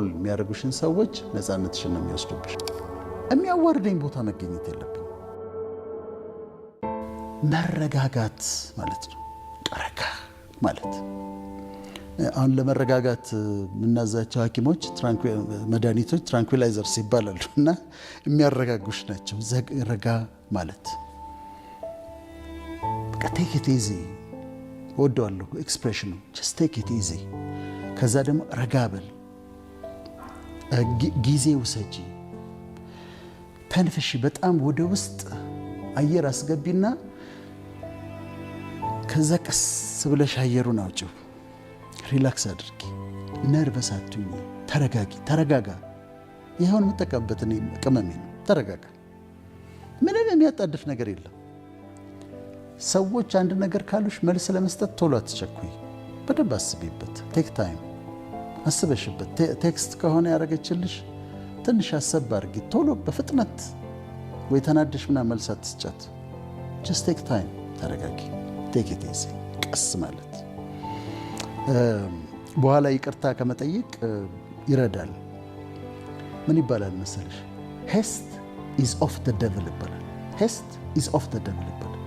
የሚያደርጉሽን ሰዎች ነፃነትሽን ነው የሚወስዱብሽ። የሚያዋርደኝ ቦታ መገኘት የለብኝም። መረጋጋት ማለት ነው። ረጋ ማለት። አሁን ለመረጋጋት የምናዛቸው ሐኪሞች መድኃኒቶች tranquilizers ይባላሉ እና የሚያረጋጉሽ ናቸው። ረጋ ማለት በቃ take it easy። እወደዋለሁ expression ኑ፣ just take it easy። ከዛ ደግሞ ረጋ በል፣ ጊዜ ውሰጂ፣ ተንፍሺ። በጣም ወደ ውስጥ አየር አስገቢና ከዛ ቀስ ብለሽ አየሩን አውጪው። Relax አድርጊ፣ nervous አትሁኚ፣ ተረጋጊ፣ ተረጋጋ። ይኸውን የምጠቀምበት እኔ ቅመሜ ነው። ተረጋጋ። ምንም የሚያጣድፍ ነገር የለም። ሰዎች አንድ ነገር ካሉሽ መልስ ለመስጠት ቶሎ አትቸኩይ። በደንብ አስቢበት። Take time፣ አስበሽበት። Text ከሆነ ያደረገችልሽ ትንሽ አሰብ አድርጊ። ቶሎ በፍጥነት ወይ ተናደሽ ምናምን መልስ አትስጫት። Just take time፣ ተረጋጊ። Take it easy፣ ቀስ ማለት በኋላ ይቅርታ ከመጠየቅ ይረዳል። ምን ይባላል መሰለሽ? Haste is of the devil ይባላል። Haste is of the devil ይባላል።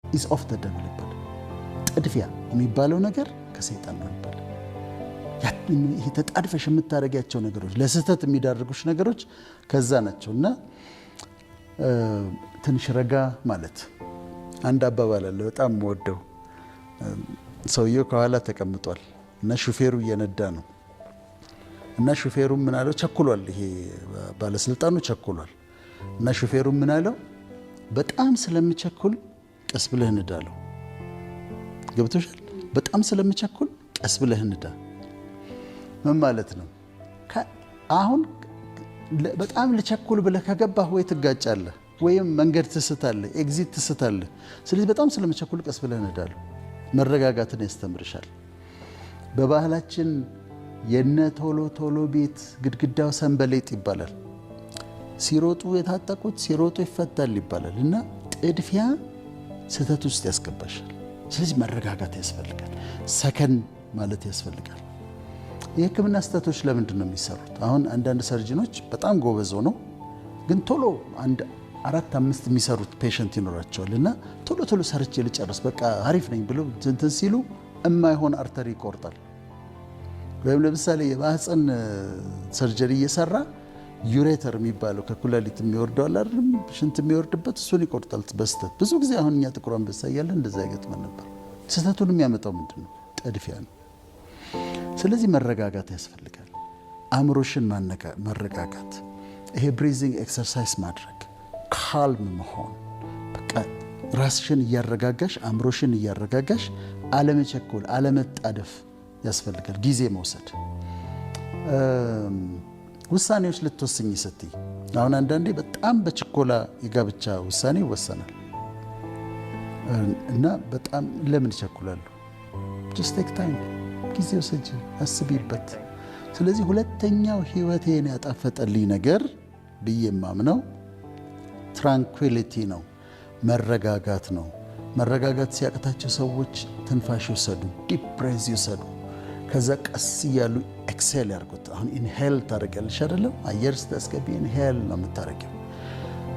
Is of the devil ይባላል። ጥድፊያ የሚባለው ነገር ከሰይጣን ነው ይባላል። ይሄ ተጣድፈሽ የምታደርጊያቸው ነገሮች፣ ለስህተት የሚዳርጉሽ ነገሮች ከዛ ናቸው እና ትንሽ ረጋ ማለት። አንድ አባባል አለ በጣም የምወደው። ሰውየው ከኋላ ተቀምጧል እና ሹፌሩ እየነዳ ነው እና ሹፌሩ ምን አለው? ቸኩሏል። ይሄ ባለስልጣኑ ቸኩሏል እና ሹፌሩ ምን አለው? በጣም ስለምቸኩል ቀስ ብለህ ንዳ አለው። ገብቶሻል? በጣም ስለምቸኩል ቀስ ብለህ ንዳ ምን ማለት ነው? አሁን በጣም ልቸኩል ብለህ ከገባህ ወይ ትጋጫለህ ወይም መንገድ ትስታለህ፣ exit ትስታለህ። ስለዚህ በጣም ስለምቸኩል ቀስ ብለህ ንዳ አለው። መረጋጋትን ያስተምርሻል። በባህላችን የነ ቶሎ ቶሎ ቤት ግድግዳው ሰንበሌጥ ይባላል። ሲሮጡ የታጠቁት ሲሮጡ ይፈታል ይባላል እና ጥድፊያ ስህተት ውስጥ ያስገባሻል። ስለዚህ መረጋጋት ያስፈልጋል። ሰከን ማለት ያስፈልጋል። የሕክምና ስህተቶች ለምንድን ነው የሚሰሩት? አሁን አንዳንድ surgeon ኖች በጣም ጎበዝ ሆነው ግን ቶሎ አንድ አራት አምስት የሚሰሩት patient ይኖራቸዋል እና ቶሎ ቶሎ ሰርቼ ልጨርስ፣ በቃ አሪፍ ነኝ ብለው እንትን ሲሉ እማይሆን artery ይቆርጣል። ወይም ለምሳሌ የማህፀን surgery እየሰራ ureter የሚባለው ከኩላሊት የሚወርደው አለ አይደለም፣ ሽንት የሚወርድበት፣ እሱን ይቆርጣል በስህተት። ብዙ ጊዜ አሁን እኛ ጥቁር አንበሳ እያለን እንደዛ ይገጥመን ነበር። ስህተቱን የሚያመጣው ምንድን ነው? ጥድፊያ ነው። ስለዚህ መረጋጋት ያስፈልጋል። አእምሮሽን መረጋጋት፣ ይሄ breathing exercise ማድረግ፣ calm መሆን፣ በቃ ራስሽን እያረጋጋሽ፣ አእምሮሽን እያረጋጋሽ፣ አለመቸኮል፣ አለመጣደፍ ያስፈልጋል። ጊዜ መውሰድ። ውሳኔዎች ልትወስኝ ስትይ አሁን አንዳንዴ በጣም በችኮላ የጋብቻ ውሳኔ ይወሰናል እና በጣም ለምን እቸኩላለሁ? Just take time፣ ጊዜ ውሰጂ፣ አስቢበት። ስለዚህ ሁለተኛው ህይወቴን ያጣፈጠልኝ ነገር ብዬ የማምነው tranquility ነው፣ መረጋጋት ነው። መረጋጋት ሲያቅታቸው ሰዎች ትንፋሽ ይውሰዱ፣ deep breath ይውሰዱ። ከዛ ቀስ እያሉ exhale ያርጉት። አሁን inhale ታደርጊያለሽ አይደለም? አየር ስታስገቢ inhale ነው የምታደርጊው።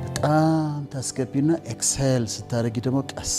በጣም ታስገቢና exhale ስታደርጊ ደግሞ ቀስ